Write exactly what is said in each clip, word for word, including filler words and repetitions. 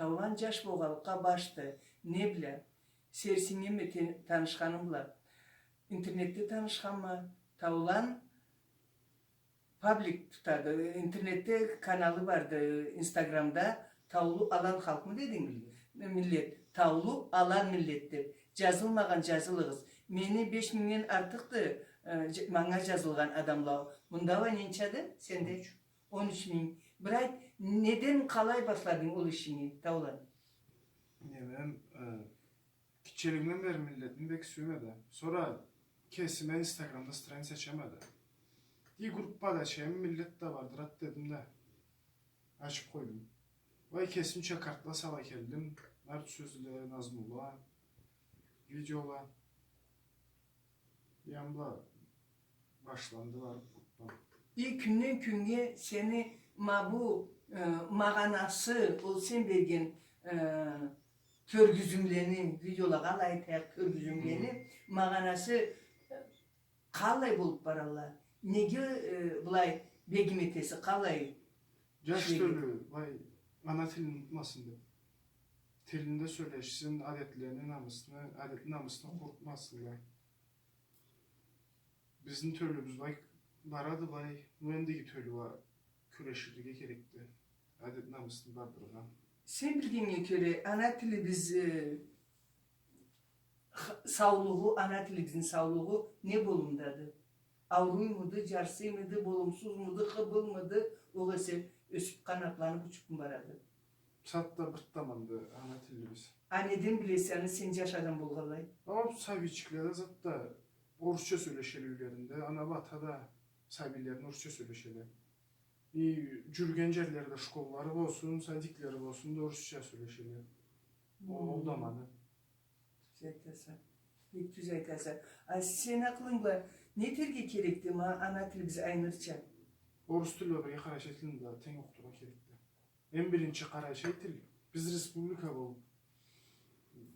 Таулан джаш болгъанлыкъгъа башды. Не бла? Сейирсиннгенме те-, танышханым бла. Интернетде танышханма. Таулан паблик тутады. Интернетде каналы барды, Инстаграмда. Таулу Алан халкъмы дединг? Миллет. Миллет. Таулу Алан миллет деб. Джазылмагъан джазылыгъыз. Мени беш мингден артыкъды, э, дж-, манга джазылгъан адамла. Мында уа ненчады сенде? Он юч. Он юч минг. Бир айт, неден, къалай басладынг ол ишинги, Таулан? Не, мен, э, гитчелигимден бери миллетни бек сюеме да. Сора кесиме Инстаграмда страница ачама да. И группа да ачайым, миллет да бардыр, ат дедим да. Ачыб къойдум. Уа кесимча картла сала келдим. Нарт сёзле, назмула, видеола. Янбла башланды барыб группа. И кюнден кюннге сени ма бу, э, магъанасы, ол сен берген, э, кёргюзюмлени, видеолагъа алай айтайыкъ, кёргюзюмлени магъанасы, э, къалай болуб баралла? Неге, э, былай бегим этесе, къалай? Джаш тёлю, былай, ана тилин унутмасын деб. Тилинде сёлешсин, адетлени, намысны, адетни, намысны къурутмасынла. Бизни тёлюбюз былай барады, былай, ну, эндиги тёлю уа кюреширге керекди. Адет-намысны бардыргъа. Сен билгеннге кёре, ана тилибиз, э, х-, саулугъу, ана тилибизни саулугъу не болумдады? Ауруймуду, джарсыймыды, болумсузмуду, хыбылмыды, огъесе ёсюб, къанатланыб, учубму барады? Сагъатда бир таманда ана тилибиз. А неден билесе аны сен джаш адам болгъанлай? Ама сабийчикле да затда орусча сёлешеле юйлеринде, ана бла ата да сабийлерине орусча сёлешеле. И джюрюген джерлерде, школлары болсун, садиклери болсун да орусча сёлешеле. Ол да маны. Тюз айтаса. Бек тюз айтаса. А сен акъылынг бла не этерге керекди, ма ана тилибиз айнырча? Орус тил бла бирге къарачай тилни да тенг окъутургъа керекди. Эм биринчи къарачай тил, биз республика болуб,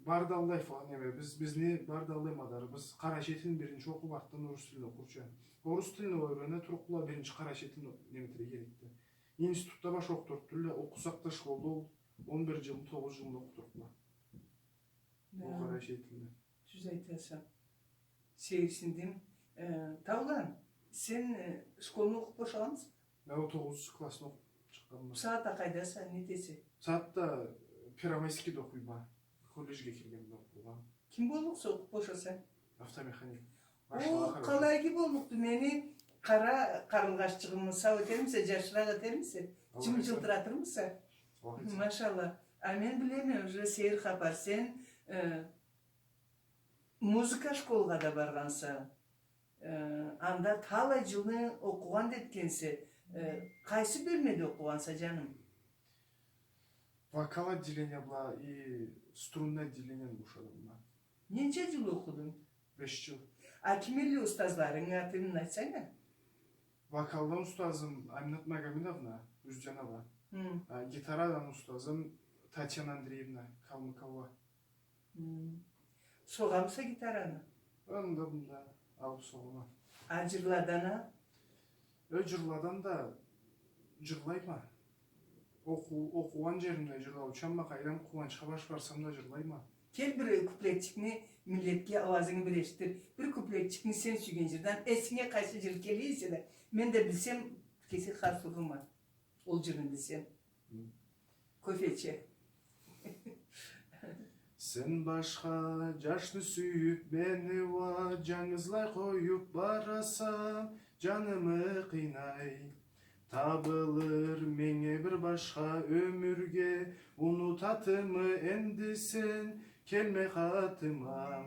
барды аллай фа-, неме, биз, бизни барды аллай мадарыбыз къарачай тилни биринчи окъуб, артдан орус тилни окъурча. Орус тилни юйрене туруп бла биринчи къарачай тилни неме этерге керекди. Институтда баш окъутурукъ тюлле, окъусакъ да школда ол он бир джылны, тогъуз джылны окъутурукъ бла. Да. Ол къарачай тилни. Тюз айтаса. Сейирсиндим. Э, Таулан, сен, э, школну окъуб бошагъанмыса? Мен он тогъузунчу классны окъуб чыкъгъанма. Бусагъатда къайдаса, не этесе? Бусагъатда, э, Первомайскийде окъуйма. Колледжге киргенме окъуугъа. Ким боллукъса окъуб бошаса? Автомеханик. О, къалайгъы боллукъду, мени къара къарылгъаччыгъымы сау этермисе, джашыракъ этермисе, джым-джылтыратырмыса? Аллах айтса. Машаллах. А мен билеме, уже сейир хапар, сен, э, музыка школгъа да баргъанса, э, анда талай джылны окъугъан да этгенсе, э, къайсы бёлмеде окъугъанса, джаным? Вокал отделение бла и струнный отделениени бошадым мен. Ненча джыл окъудунг? Беш джыл. А ким элле устазларынгы атын айтсанг а? Вокалдан устазым Аминат Магомедовна Юзденова. Хы. А, гитарадан устазым Татьяна Андреевна Калмыкова. Хы. Согъамыса гитараны? Анда-мында алып согъама. А джырладан а? Э, джырладан да джырлайма. Окъу-, окъугъан джеримде джырлаучанма, къайдам, къууанчха баш барсам да джырлайма. Кел, бир куплетчикни миллетге ауазынгы бир эшитдир. Бир куплетчикни сен сюйген джырдан, эсинге къайсы джыр келе эсе да, мен да билсем, кесек хар сурурма. Ол джырны билсем. Хы. Кофе иче. Сен башха джашны сюйюп, мени уа джангызлай къоюп бараса, джанымы къыйнай. Табылыр меннге бир башха ёмюрге, унутатынмы энди сен, келме къатыма.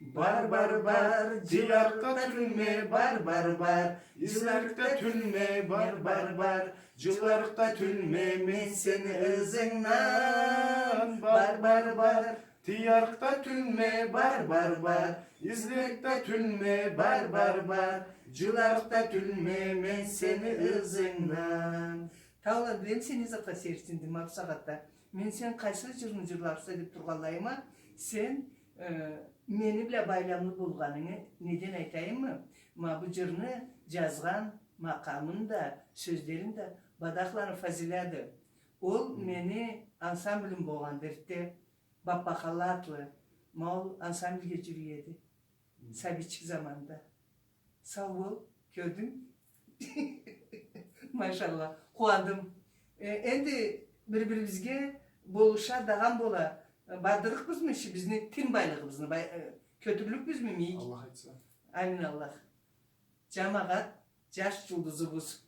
Бар, бар, бар, джыл арыкъда тюлме, бар, бар, бар, джыл арыкъда тюлме, бар, бар, бар, джыл арыкъда тюлме мен сени ызынгдан. Бар, бар, бар, тый арыкъда тюлме, бар, бар, бар, излек да тюлме, бар, бар, бар, джыл арыкъда тюлме мен сени ызынгдан. Таулан, билемисе, не затха сейирсиндим ма бусагъатда? Мен сен къайсы джырны джырларса деп тургъанлайыма, сен, э, мени бла байламлы болгъанынгы неден айтайыммы? Ма бу джырны джазгъан макъамын да, сёзлерин да Бадахланы Фазилады. Ол мени ансамблим болгъанды, эртте Баппахалла атлы. Ма ол ансамблге джюрюй эди. Сабийчик заманда. Сау бол, кёрдюнг? Машалла, къууандым. Э, энди бир-бирибизге болуша, дагъан бола, э, бардырыкъбызмы ишибизни, тин байлыгъыбызны бай-, э, кётюрлюкбюзмю, мийик? Аллах айтса. Амин Аллах. Джамагъат, джаш джулдузубуз.